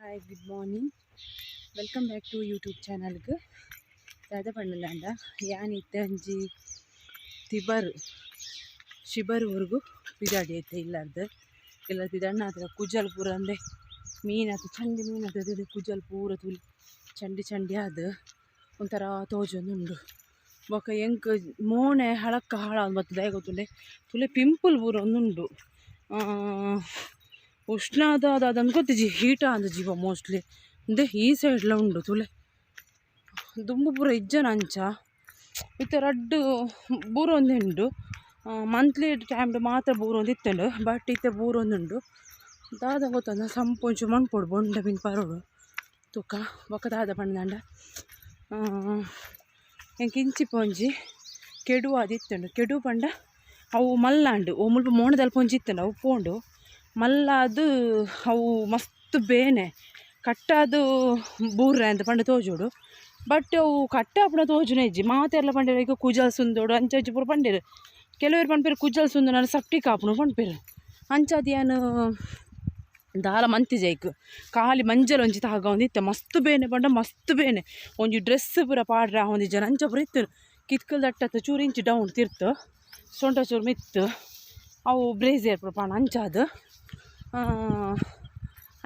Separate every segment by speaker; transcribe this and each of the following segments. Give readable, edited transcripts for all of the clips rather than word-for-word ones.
Speaker 1: Hi, good morning, welcome back to YouTube ಚಾನಲ್ಗೆ. ದಾದ ಪಂಡಲಾಂಡ, ಯಾನ್ ಇತ್ತೆ ಒಂಜಿ ತಿಬರ್ ಶಿಬರೂರ್ಗು ಪಿದಾಡಿ ಐತೆ. ಇಲ್ಲರ್ದು ಇಲ್ಲ ಪಿದಾಡ್ನ ಆತರ ಕುಜಲ್ ಪೂರ ಅಂದೆ ಮೀನ್ ಆತು, ಚಂಡಿ ಮೀನ್ ಆತದ. ಕುಜಲ್ ಪೂರ ತುಲಿ ಚಂಡಿ ಚಂಡಿ ಆದ್ ಒಂಥರ ತೋಜೊಂದುಂಡು. ಬೊಕ ಎಂಕ್ ಮೋಣೆ ಹಳಕ್ಕ ಹಾಳಾದ್ ಬತ್ತದ. ದಾಯೆ ಗೊತ್ತುಂಡೆ? ತುಲೆ, ಪಿಂಪಲ್ ಪೂರ ಒಂದುಂಡು. ಉಷ್ಣ ಅದ ಅದಂದು ಗೊತ್ತಿಜ್ಜಿ, ಹೀಟ ಅಂದ್ ಜೀವ ಮೋಸ್ಟ್ಲಿ. ಇಂದೆ ಈ ಸೈಡ್ಲ ಉಂಡು ತುಲೆ. ದುಂಬು ಪೂರ ಇಜ್ಜನ ಅಂಚ. ಇತ್ತೆ ರಡ್ಡ್ ಬೂರೊಂದುಂಡು. ಮಂತ್ಲಿ ಟೈಮ್ಡ್ ಮಾತ್ರ ಬೂರೊಂದು ಇತ್ತುಂಡು, ಬಟ್ ಇತ್ತೆ ಬೂರೊಂದುಂಡು. ದಾದ ಗೊತ್ತಂದ, ಸಂಪು ಒಂಚೂರು ಮನ್ಪೊಡು, ಬೊಂಡ ಮಿನ್ ಪರೊಡು ತುಕ. ಬೊಕ ದಾದ ಪಂಡ್ಂಡ, ಎಂಕ್ ಇಂಚಿಪ ಒಂಜಿ ಕೆಡು ಆದಿತ್ತುಂಡು. ಕೆಡು ಪಂಡ ಅವು ಮಲ್ಲಾಂಡು. ಓ ಮುಲ್ಪ ಮೋಣದಲ್ಪ ಒಂಜಿ ಇತ್ತುಂಡು, ಅವು ಪೋಂಡು. ಮಲ್ಲಾದ್ ಅವು ಮಸ್ತ್ ಬೇನೆ ಕಟ್ಟಾದ್ ಬೂರ್ರೆ ಅಂತ ಪಂಡ ತೋಜೋಡು. ಬಟ್ ಅವು ಕಟ್ಟಾಪುನ ತೋಜುನ ಇಜ್ಜಿ. ಮಾತೆರ್ಲ ಪಂಡೆರ್ ಈಗ ಕುಜಲ್ ಸುಂದೋಡು, ಅಂಚ ಇಂಚ ಪೂರ ಪಂಡೆರ್. ಕೆಲವೆರ್ ಪನ್ಪೆರ್ ಕುಜಲ್ ಸುಂದುನ ಸಪ್ಟಿಕ್ ಆಪುಂಡು ಪನ್ಪೆರ್. ಅಂಚಾದ್ ಯಾನ್ ದಾಲ ಮಂತಿಜ ಐಕ್. ಖಾಲಿ ಮಂಜಲ್ ಒಂಜಿ ತಾಗವೊಂದಿತ್ತೆ. ಮಸ್ತ್ ಬೇನೆ ಪಂಡ ಮಸ್ತ್ ಬೇನೆ. ಒಂಜಿ ಡ್ರೆಸ್ ಪೂರ ಪಾಡ್ರೆ ಆವೊಂದಿಜ್ಜನ, ಅಂಚ ಪೂರ ಇತ್ತು. ಕಿತ್ಕಲ್ ದಟ್ಟತ್ತ ಚೂರು ಇಂಚಿ ಡೌನ್ ತಿರ್ತು, ಸೊಂಟ ಚೂರು ಮಿತ್ತು, ಅವು ಬ್ರೇಸಿಯರ್ ಪೂರ ಪಾಣ ಅಂಚಾದ್.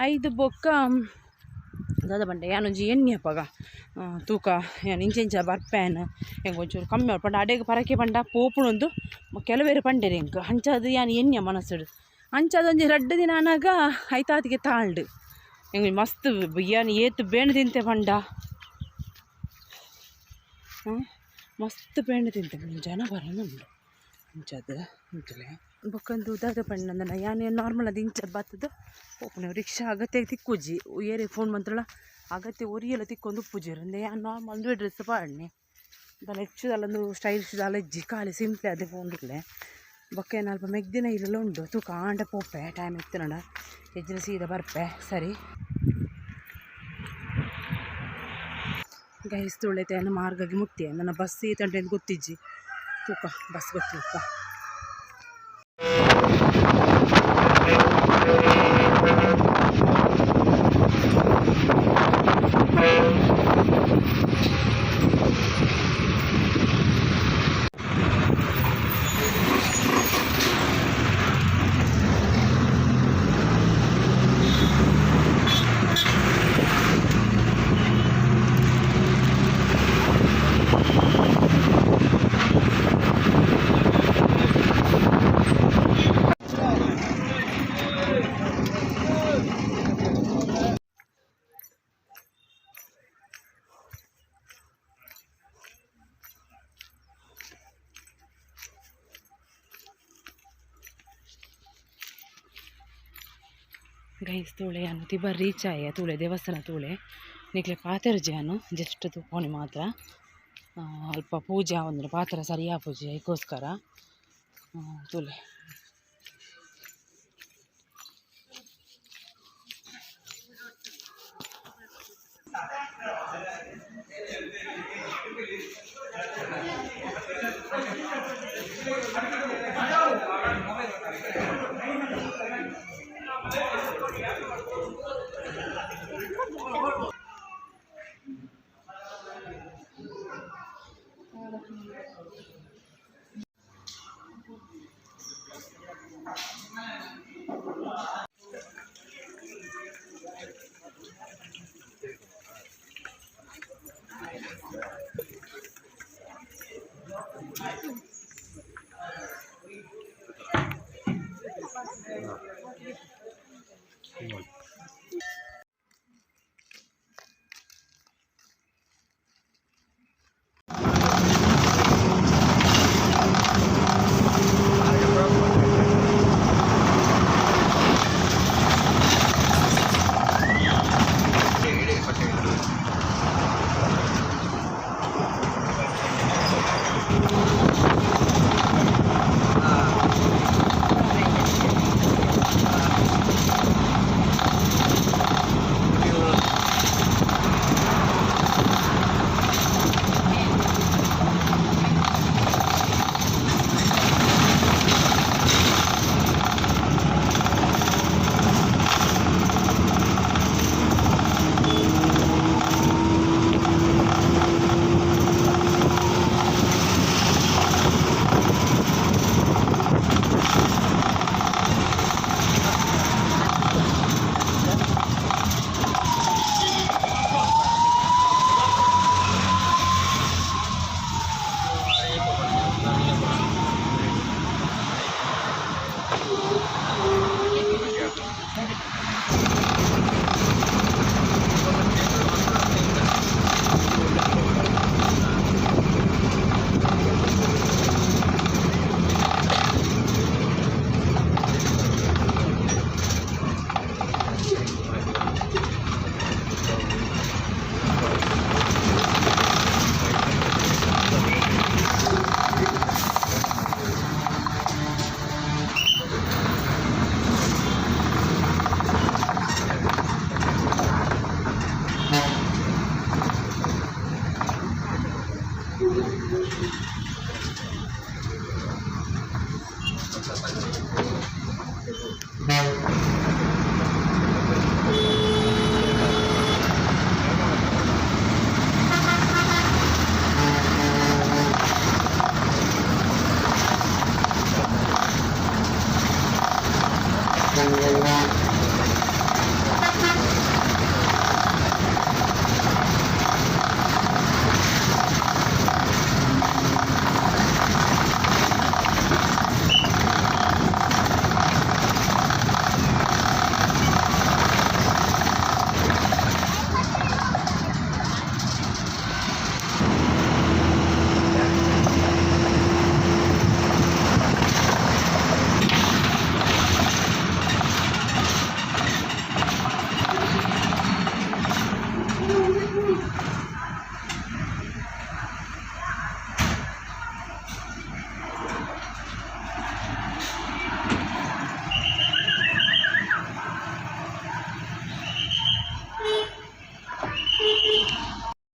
Speaker 1: ಐದು ಬೊಕ್ಕ ದಾದ ಪಂಡೆ, ಯಾನೊಂಜಿ ಎಣ್ಣೆ ಅಪಗ ತೂಕ, ಯಾನ್ ಇಂಚ ಇಂಚ ಬರ್ಪೇನ್, ಎಂಕ್ ಒಂಚೂರು ಕಮ್ಮಿ ಪಂಡ ಅಡೆಗ್ ಪರಕೆ ಪಂಡ ಪೋಪುನೊಂದು ಕೆಲವೆರ್ ಪಂಡೆರ್ ಎಂಕ್. ಅಂಚಾದ್ ಯಾನ್ ಎನ್ನಿಯ ಮನಸ್ಸುಡು. ಅಂಚಾದ್ ಒಂಜಿ ರಡ್ಡ್ ದಿನ ಆನಗ ಐತಾತಿಗೆ ತಾಳ್ಡ್. ಎಂಕ್ ಮಸ್ತ್ ಯಾನ್ ಏತ್ ಬೇನೆ ತಿಂತೆ ಪಂಡ, ಮಸ್ತ್ ಬೇನೆ ತಿಂತೆ. ಜನ ಬರೋನುಂಡು ಅಂಚಾದ್ ಇಂಚಲೆ. ಬೊಕೊಂದು ದಾದ ಪಂಡ, ಯಾನ್ ನಾರ್ಮಲ್ ಅದು ಇಂಚ ಬತ್ತುದು ಪೋಪುನ. ರಿಕ್ಷಾ ಅಗತ್ಯ ತಿಕ್ಕುಜಿ. ಏರೆಗ್ ಫೋನ್ ಮಂತ್ರಲ ಅಗತ್ಯ ಒರಿಯಲ ತಿಕ್ಕೊಂದು ಉಪ್ಪುಜೆರ್. ಅಂದೆ ಯಾನ್ ನಾರ್ಮಲ್ ಒಂದುವೆ ಡ್ರೆಸ್ ಪಾಡ್ನೆ. ದಾಲ ಹೆಚ್ಚು ದಾಲ ಒಂದು ಸ್ಟೈಲಿಶ್ ದಾಲ ಇಜ್ಜಿ, ಖಾಲಿ ಸಿಂಪ್ಲಿ ಅದೇ ಪೋಂಡುಲ್ಲೆ. ಬೊಕ್ಕ ಏನ್ ಅಲ್ಪ ಮೆಗ್ದಿನ ಇಲ್ಲಲ ಉಂಡು. ತೂಕ, ಆಂಡ ಪೋಪೆ, ಟೈಮ್ ಇತ್ತುಂಡ. ಇಜ್ಜಿಂಡ ಸೀದಾ ಬರ್ಪೆ. ಸರಿ ಗೈಸ್, ತುಳಿತೆ ಮಾರ್ಗಗೆ ಮುಟ್ಟಿ. ನನ್ನ ಬಸ್ ಈತಂಟೆ ಗೊತ್ತಿಜ್ಜಿ. ತೂಕ, ಬಸ್ ಗೊತ್ತಿಪ್ಪ. ಗೈಸ್, ತೂಳೆ ಯಾನು ತಿಬರ್ ರೀಚ್ ಆಯ. ತೂಳೆ ದೇವಸ್ಥಾನ ತೂಳೆ. ನಿಕ್ಲೆ ಪಾತೆರ್ಜಿ ಯಾನು, ಜಸ್ಟ್ ತೂಪೋಣಿ ಮಾತ್ರ. ಅಲ್ಪ ಪೂಜೆ ಆವೊಂದುಂಡು, ಪಾತ್ರ ಸರಿಯಾ ಪೂಜೆ, ಐಕೋಸ್ಕರ. ತೂಲೆ.